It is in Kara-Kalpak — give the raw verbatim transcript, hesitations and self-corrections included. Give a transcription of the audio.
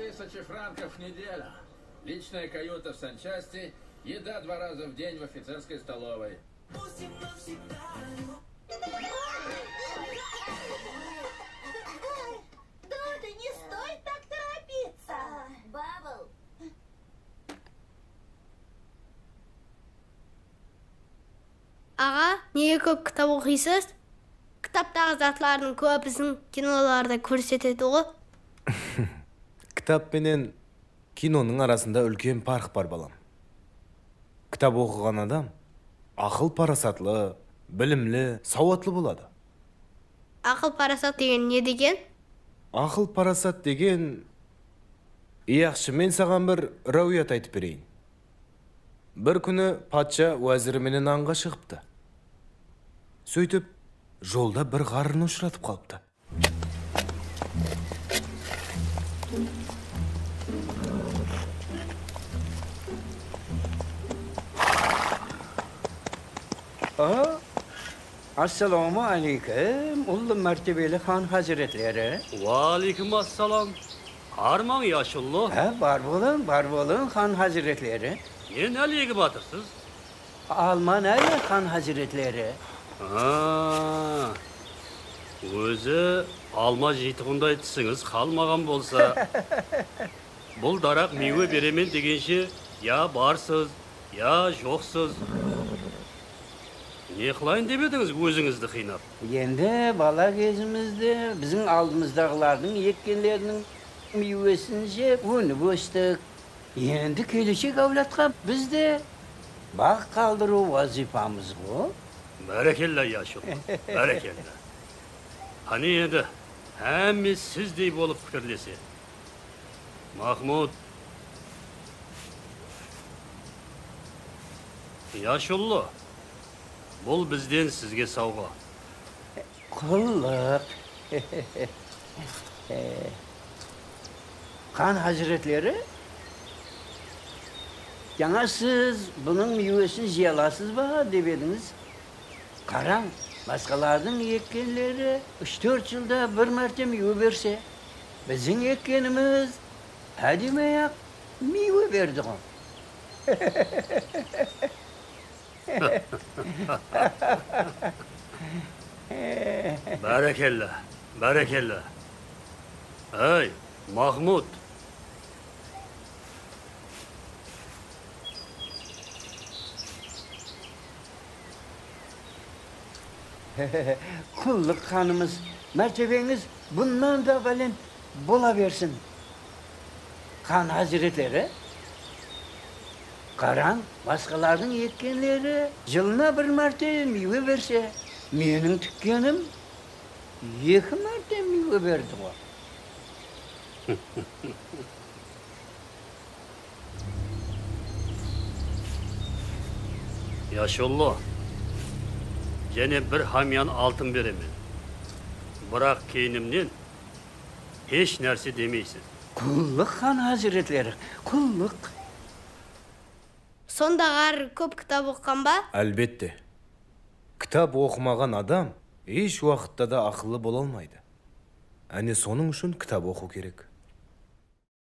Тысяча франков в неделю. Личная каюта в санчасти, еда два раза в день в офицерской столовой. Додо, не стоит так торопиться. Бабл. Aǵa, nege kóp kitap oqıysız? Kitaptaǵı zatlardıń kóbisin kinolarda kórsetedi ǵo. Kitap penen kinonıń arasında úlken parıq bar, balam. Kitap oqıǵan adam aqıl-parasatlı, bilimli, sawatlı boladı. Aqıl-parasat degen ne degen? Aqıl-parasat degen... Yaqshı, men saǵan bir ráwiyat aytıp bereyin. Bir kúni patsha wáziri menen ańǵa shıǵıptı. Sóytip, jolda bir ǵarrını ushıratıp qalıptı. A, Assalawma áleykum, ullı mártebeli xan háziretleri. Wa áleykum assalam. Harmań, yashullı. Há, bar bolıń, bar bolıń, xan háziretleri. Ne nál egip atırsız? Alma nále, xan háziretleri? A, ózi alma jeytuǵınday tisińiz qalmaǵan bolsa. Bul daraq miywe beremen degenshe, ya barsız, ya joqsız. Ne qılayın dep edińiz ózińizdi qıynap? Endi bala gezimizde biziń aldımızdaǵılardıń ekkenleriniń miywesin jep, ónip óstik. Endi keleshek áwladqa biz de baǵ qaldırıw wazıypamız ǵo. Bárekella, yashul, bárekella. Qáne endi, hámme sizdey bolıp pikirlese. Mahmud. Yashullı, bul bizden sizge sawǵa. Qullıq. Xan háziretleri, jańa siz bunıń miywesin jıya alasız ba dep edińiz. Qarań, basqalardıń ekkenleri úsh-tórt jılda bir márte miywe berse, biziń ekkenimiz hádemey-aq miywe berdi ǵo. Bárekella, bárekella. Áy, Mahmud! Qullıq xanımız, mártebeńiz bunnan da bálent bola bersin. Xan háziretleri, qarań, basqalardıń ekkenleri jılına bir márte miywe berse, meniń tikkenim eki márte miywe berdi ǵo. Yashullı, jáne bir hámyan altın beremen. Biraq keynimnen hesh nárse demeysiz. Qullıq, xan háziretleri, qullıq. Sonda ǵarrı kóp kitap oqıǵan ba? Álbette. Kitap oqımaǵan adam hesh waqıtta da aqıllı bola almaydı. Áne, sonıń ushın kitap oqıw kerek.